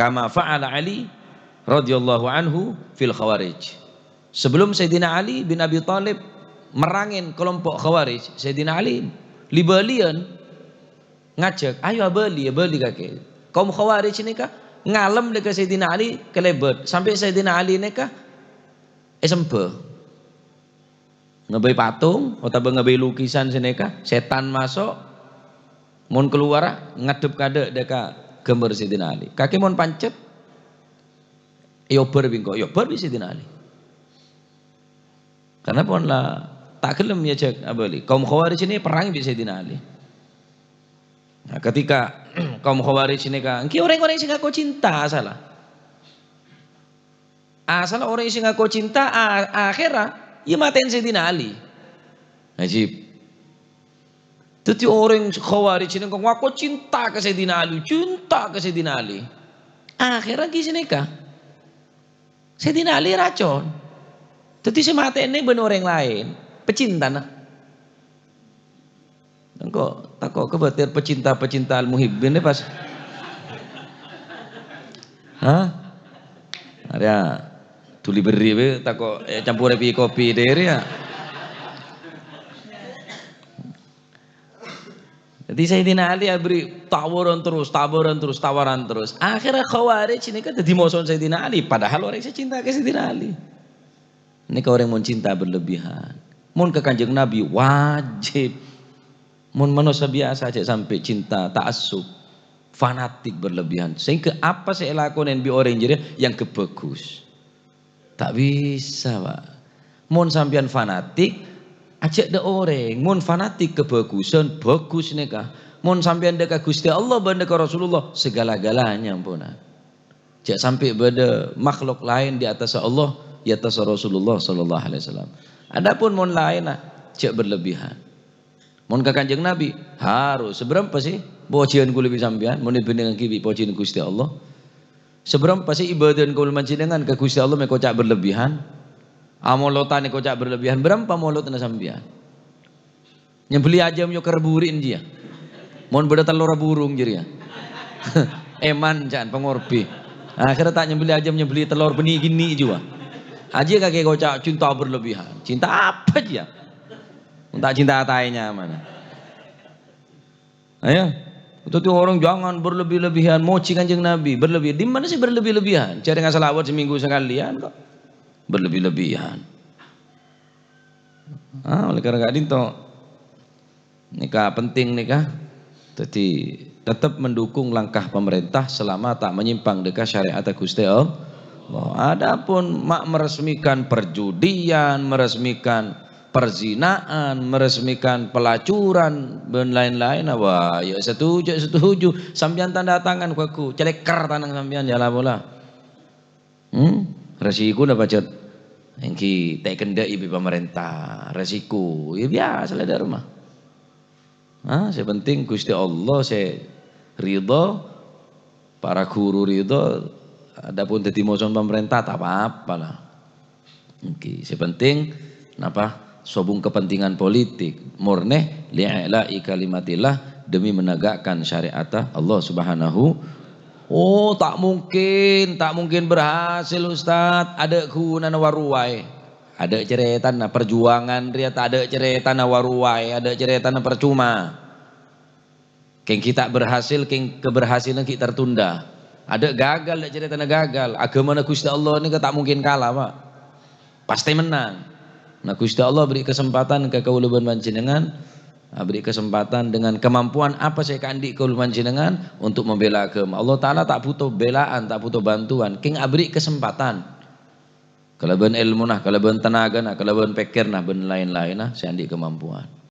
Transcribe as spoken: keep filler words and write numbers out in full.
Kama fa'ala Ali radhiyallahu anhu fil Khawarij. Sebelum Sayyidina Ali bin Abi Thalib merrangè kelompok Khawarij, Sayyidina Ali li-bâliyân ngajhâk, "Ayo abâli, abâli kakè." Kaum Khawarij nèka ngalem dâ' ka Sayyidina Ali kalèbât, sampè' Sayyidina Ali nèka èsemba. Ngabây patung otabâ ngabây lukisan sè nèka, sètan maso', mon kalowara ngadhep kadâ' dâ' ka ghâmbhâr Sayyidina Ali. Kakè mon pancet, èobâr bi' engko', èobâr bi' Sayyidina Ali. Karna pon la ta' ghellem èajhâk abâli. Kaum Khawarij ini perrang bi' Sayyidina Ali. Nah, ketika kaum Khawarij ini ka, èngghi rèng-orèng sè ngako cinta asalla. Asalla orèng sè ngako cinta, a-, akhèrra, iyâ matè'è Sayyidina Ali. Ajib. Dhâddhi orèng Khawarij ini ngako cinta ka Sayyidina Ali, cinta ka Sayyidina Ali. Akhèrra ghi' sè nèka. Sayyidina Ali racon. Dhâddhi sè matè'è bân orèng laèn, pecintana. Engko' tako' kabâtèr pecinta-pecinta al-muhibbin pas. Hah? Arèya duli berri' bhâi tako' ècampurè pi kopi dâri ya. Dhâddhi Sayyidina Ali aberri' tawaran terros, tawaran terros, tawaran terros. Akhèrra Khawarij nèka dhâddhi moso Sayyidina Ali, padahal orèng sè cinta ka Sayyidina Ali. Nèka orèng mon cinta berlebihan. Mon ka Kanjeng Nabi wajib. Mon manossa biyasa jhâ' sampè' cinta, ta'assub, fanatik berlebihan. Sehingga apa sè èlakonè bi' orèng jârèya èangghep bhâghus. Ta' bisa, Pak. Mon sampèyan fanatik, ajhâ' dâ' orèng. Mon fanatik kabhâghusân, bhâghus nèka. Mon sampèyan dâ' ka Ghustè Allah bân dâ' ka Rasulullah, segala-galanya ampona. Jhâ' sampè' bâdâ makhluk laèn di attas Allah, di attas Rasulullah sallallahu alaihi wasallam. Adapun mon laènna, jhâ' berlebihan. Mon ka Kanjeng Nabi, harus. Sabârâmpa sè pojhiyân kaulâ bi' sampèyan, mon èbhândhingngaghi bi' pojhiyân Ghustè Allah? Sabârâmpa sè ibâdâhân kaulâ panjhennengngan ka Ghustè Allah mè' koca' berlebihan? Amolodhân koca' berlebihan, bârâmpa molodhâ sampèyan? Nyembelli ajâm yâ karburi'en jiyâ. Mon bâdâ tellorra burung jârèya. Èman ca'na pangorbi. Akhèrra ta' nyembelli ajâm, nyembelli tellor bânnè ghinè' jiyâ. Ajiyâ kakè koca' cinta berlebihan. Cinta apa jiyâ? Mon ta' cinta ataè nyamana. Ayo. Dhâddhi orèng jangan berlebih-lebihan mojhi Kanjeng Nabi. Berlebih. Di mana sih berlebih-lebihan? Jhârèngnga shalawat seminggu sekalian kok. Berlebih-lebihan. Ah, oleh karena ka'dinto, nèka penting nèka. Dhâddhi, tetep mendukung langkah pemerintah selama ta' menyimpang dâ' ka syariat Ghustè Allah. Adapun ma' meresmikan perjudian, meresmikan perzinaan, meresmikan pelacuran, bân laèn-laèn, wah, yâ setuju, setuju. Sampèyan tanda tangan, ghu-, ghu-, cèlèkèr tanang sampèyan, yâ la pola. Hmm? Resiko napa, Jod? Ènggi ta' èkendhâ'i bi' pamarènta. Resiko. Yâ biyasa la dâ' remma. Ah, sè penting Ghustè Allah sè ridho, para ghuru ridho, adapun dhâddhi moso pamarènta, ta' pa-apa la. Ènggi, sè penting, napa? Sobung kepentingan politik, murni li'i'la'i kalimatillah, demi menegakkan syariat Allah Subhanahu. Oh, ta' mungkin, ta' mungkin berhasil, Ustaz. Adâ' ghunana wa rowaè. Adâ' carètana, perjuangan rèya ta' adâ' carètana wa rowaè, adâ' carètana parcoma. Kèng ghi' ta' berhasil, kèng keberhasilan ghi' tertunda. Adâ' gagal, adâ' carètana gagal. Aghâmana Ghustè Allah nèka ta' mungkin kala, Pak. Pastè mennang. Nah, Ghustè Allah beri kesempatan ka kaulâ bân panjhennengngan, ah, beri kesempatan dengan kemampuan apa sè èkaandi' kaulâ panjhennengngan untuk membela aghâma. Allah Ta'ala ta' butuh bèlaan, ta' butuh bantuan. Kèng aberi kesempatan. Kalabân èlmona, kalabân tenagana, kalabân pèkkèrna, bân laèn-laènna sè andi' kemampuan.